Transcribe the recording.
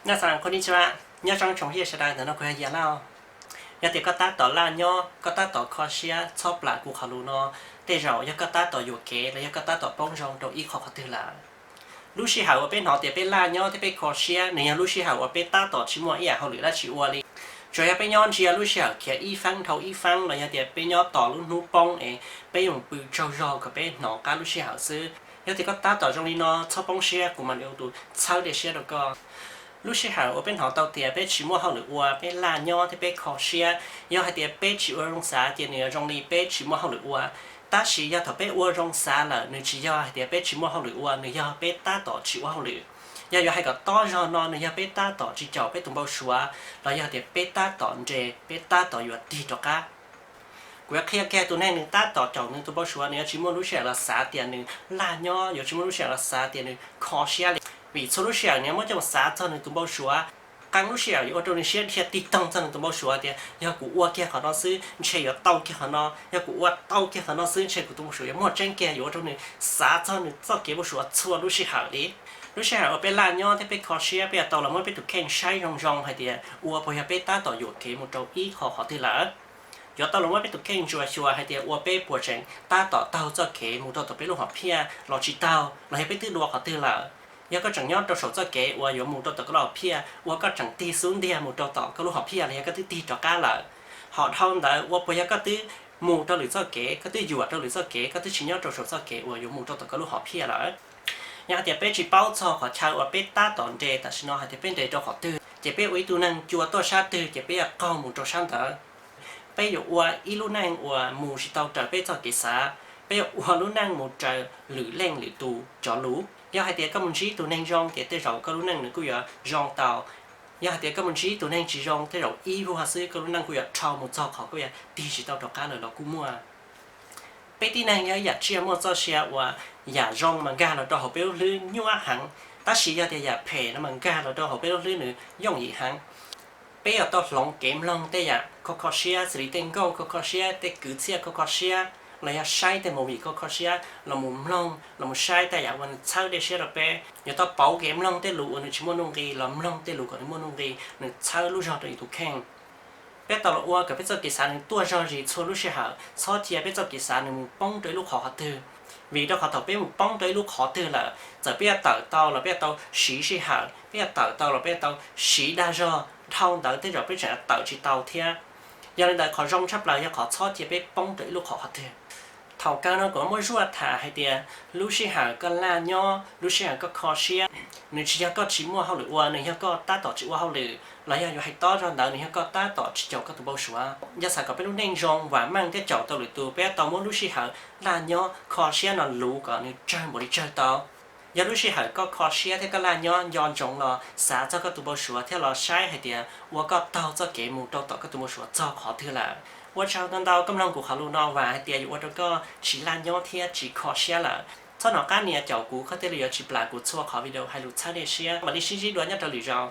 Nyob zoo, nyob zoo tsoom phooj ywg sawv daws, ntawm no kuv yog Yaj Lauj. Yog tias koj tab tom laj nyob, koj tab tom kho siab, txhob plam kuv qhov lus no. Tej zaum yog koj tab tom yuam kev los yog koj tab tom poob zoo rau ib qho qhov twg lawm. Lub sij hawm uas peb hnov tias peb laj nyob thiab peb kho siab, nws yog lub sij hawm uas peb tab tom tsis muaj ib yam hauj lwm dab tsi ua li. Tsuas yog peb nyob ntsia lub sij hawm khiav ib feeb dhau ib feeb los yog tias peb nyob tos lub hnub poob es peb yuav pw tsaug zog kom peb hnov qab lub sij hawm xwb. Yog tias koj tab tom zoo li no, txhob poob siab, kuv mam li ua tus txhawb dej siab rau koj. Lub sij hawm uas peb hnov tau tias peb tsis muaj hauj lwm ua, peb laj nyob thiab peb kho siab, yog hais tias peb tsis ua zoo xav ces nws yuav zoo li peb tsis muaj hauj lwm ua. Tab sis yog thaum peb ua zoo xav lawm, nws tsis yog hais tias peb tsis muaj hauj lwm ua, nws yog peb tab tom tsis ua hauj lwm. Yog yuav hais kom tob zog no, nws yog peb tab tom tsis caum peb tus npau suav, los yog tias peb tab tom nres, peb tab tom yuav tig rov qab. Kuv yuav qhia kiag tus neeg nws tab tom caum nws tus npau suav, nws yuav tsis muaj lub sij hawm los xav tias nws laj nyob, yuav tsis muaj lub sij hawm los xav tias nws kho siab li. Vim txhua lub sij hawm nws yuav muab coj mus xav txog nws tus npau suav. Qee lub sij hawm yuav ua rau nws siab dhia tig toog txog nws tus npau suav tias yog kuv ua kiag qhov no xwb ntshe yuav tau kiag qhov no, yog kuv ua tau kiag qhov no xwb ntshe kuv tus npau suav yuav muaj tseeb kiag, yuav ua rau nws xav txog nws txoj kev npau suav txhua lub sij hawm li. Lub sij hawm uas peb laj nyob thiab peb kho siab, peb yuav tau los muab peb tus kheej saib zoo zoo hais tias ua puas yog peb tab tom yuam kev mus rau ib qho qhov twg lawm. Yuav tau los muab peb tus kheej ntsuas xyuas hais tias ua peb puas tseem tab tom taug txoj kev mus rau tom peb lub hom phiaj los tsis taug, los yog peb twb dua qhov twg lawm. Yog koj tseem nyob rau saum txoj kev uas yuav mus rau tom koj lub hom phiaj, ua koj tseem tig xub ntiag mus rau tom koj lub hom phiaj los yog koj twb tig rov qab lawm. Ho dhau ntawd ua puas yog koj twb mus rau lwm txoj kev, koj twb yuam rau lwm txoj kev, koj twb tsis nyob rau saum txoj kev uas yuav mus rau tom koj lub hom phiaj lawm. Yog hais tias peb tsis paub txog qhov chaw uas peb tab tom nres tam sim no hais tias peb nres rau qhov twg, ces peb ua ib tug neeg cua tuaj sab twg ces peb yuav qaug mus rau sab ntawd. Peb yuav ua ib lub neej uas mus tsis tau raws peb txoj kev xav, peb yuav ua lub neej mus raws lwm leej lwm tus cov lus. Yog hais tias koj mus ntsib tus neeg zoo ces tej zaum koj lub neej nws kuj yuav zoo tau. Yog hais tias koj mus ntsib tus neeg tsis zoo, tej zaum ib vuag xwb koj lub neej kuj yuav dhau mus txog qhov koj yuav tig tsis tau rov qab lawm los kuj muaj. Peb tib neeg yog ib yam tsiaj muaj txoj sia uas yam zoo mas nkag los rau hauv peb lub hlwb nyuaj heev, tab sis yog tias yam phem no mas nkag los rau hauv peb lub hlwb nws yooj yim heev. Peb yuav tau hloov kev mloog tej yam kho kho siab xws li tej nkauj kho kho siab, tej kwv txhiaj kho kho siab, los yog saib tej movie kho kho siab los mus mloog los mus saib tej yam uas nws txhawb dej siab rau peb. Yuav tau pauv kev mloog tej lus uas nws tsis muaj nuj nqis los mloog tej lus kom nws muaj nuj nqis, nws txhawb lub zog rau yus tus kheej. Peb tau los ua kom peb txoj kev xav nws tuaj zog zis txhua lub sij hawm, txhob cia peb txoj kev xav nws mus poob rau ib lub qhov qhov twg. Vim rau qhov thaum peb mus poob rau ib lub qhov twg lawm, txawm peb yuav tawm tau los peb yuav tau siv sij hawm, peb yuav tawm tau los peb yuav tau siv dag zog, dhau ntawd tej zaum peb tseem yuav tawm tsis tau thiab. Yog li ntawd qhov zoo tshaj plaws yog qhov txhob cia peb poob rau ib lub qhov qhov twg. Thaum kawg no kuv muab zuaj tham hais tias lub sij hawm koj laj nyob, lub sij hawm koj kho siab, nws tsis yog koj tsis muaj hauj lwm ua, nws yog koj tab tom tsis ua hauj lwm, los yog yuav hais tob zog ntawd nws yog koj tab tom tsis caum koj tus npau suav. Yog xav kom peb lub neej zoo vam meej thiab caum tau lwm tus, peb yuav tau muab lub sij hawm laj nyob kho siab no luv kom nws tsawg npaum li tsawg tau. Yog lub sij hawm koj kho siab thiab koj laj nyob nco ntsoov los xav txog koj tus npau suav thiab los saib hais tias ua koj taug txoj kev mus rau tom koj tus npau suav txog qhov twg lawm. Ua tsaug ntau ntau koj mloog kuv qhov lus no, vam hais tias yuav ua rau koj tsis laj nyob thiab tsis kho siab lawm. Txhob hnov qab nias caum kuv, koj thiaj li yuav tsis plam kuv txhua qhov video hais lus txhawb dej siab. Mam li sib ntsib dua nyob rau lwm zaus.